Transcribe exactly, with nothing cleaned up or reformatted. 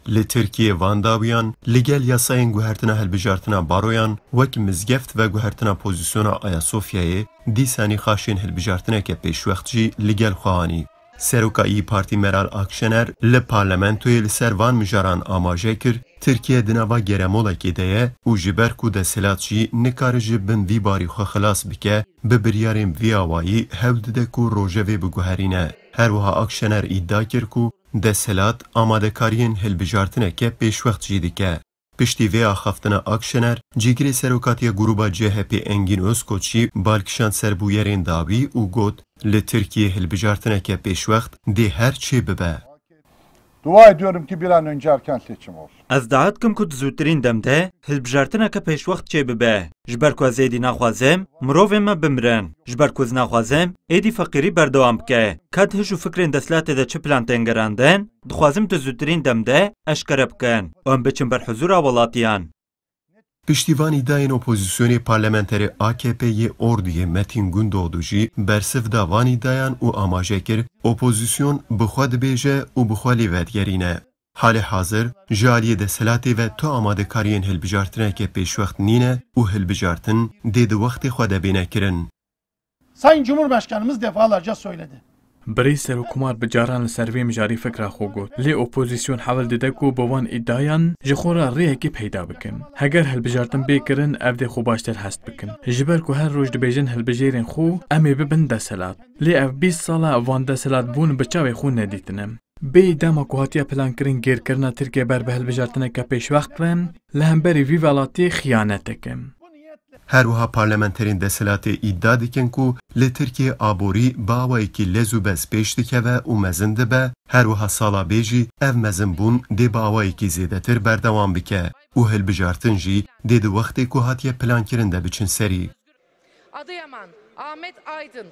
Li Tirkiyê van dawiyan li gel yasayên guhertina hilbijartina baroyan wek mizgeft veguhertina pozîsyona Ayasofyayê dîsa nîqaşên hilbijartineke pêşwext jî li gel xwe anî. Seroka İYİ Partî Meral Akşener li parlamentoyê li ser van mijaran amaje kir, Tirkiye di nava geremolekê de ye û ji ber ku desthilat jî nikare ji bin vî barî xwe xilas bike, bi biryarên vî awayî hewl dide ku rojevê biguherîne. Her wiha Akşener îdia kir ku desthilat amadekariyên hilbijartineke pêşwext jî dike. Piştî vê axaftina Akşener, cîgirê serokatiya grûba C H P Engin Özkoç jî bal kişand ser bûyerên dawî û got, li Tirkiyê hilbijartineke pêşwext dê her çê bibe. Dua ediyorum ki bir an önce erken seçim olsun. Ez dua dikim ku di zûtirîn dem de hilbijartineke pêşwext çê bibe. Ji ber ku ez êdî naxwazim mirovên me bimirin. Ji ber ku ez naxwazim êdî feqîrî berdewam bike. Ka di hij û fikrên desthilatê de çi plan tên gerandin, dixwazim di zûtirîn dem de eşkere bikin û em biçin ber huzûra welatiyan. Piştî van îdayên opozîsyonê parlamenterê A K P yê Orduyê Metin Gündoğdu jî bersiv da van îdayan û amaje kir, opozîsyon bi xwe dibêje û bi xwe lê vedigerîne. Halê hazir ji aliyê desthilatê ve tu amadekariyên hilbijartineke pêşwext nîne û hilbijartin dê di wextê xwe de bêne kirin. Sayın Cumhurbaşkanımız defalarca söyledi. Birêz Serokkomar bi caran li ser vê mijarî fikra xwe got. Lê opozîsyon hewl dide ku bi van îdayan ji xwe re rêyekê peyda bikin. Heger hilbijartin bê kirin, ev dê xwe baştir hest bikin. Ji ber ku her roj dibêjin hilbijêrên xwe, em ê bibin desthilat. Lê ev bîst sal e van desthilat bûn bi çavê xwe nedîtine. Bêyî dema ku hatiye plankirin gêrkirina Tirkiye ber bi hilbijartineke pêşwext re, li hemberî vî welatiyê xiyanetek e. Her wiha parlamenterên desthilatê îdia dikin ku li Tirkiyê aborî bi awayekî lez û bez pêş dikeve û mezin dibe, her wiha sala bê jî ev mezinbûn dê bi awayekî zêdetir berdewam bike û hilbijartin jî dê di wextê ku hatiye plankirin de biçin serî. Adıyaman, Ahmet Aydın,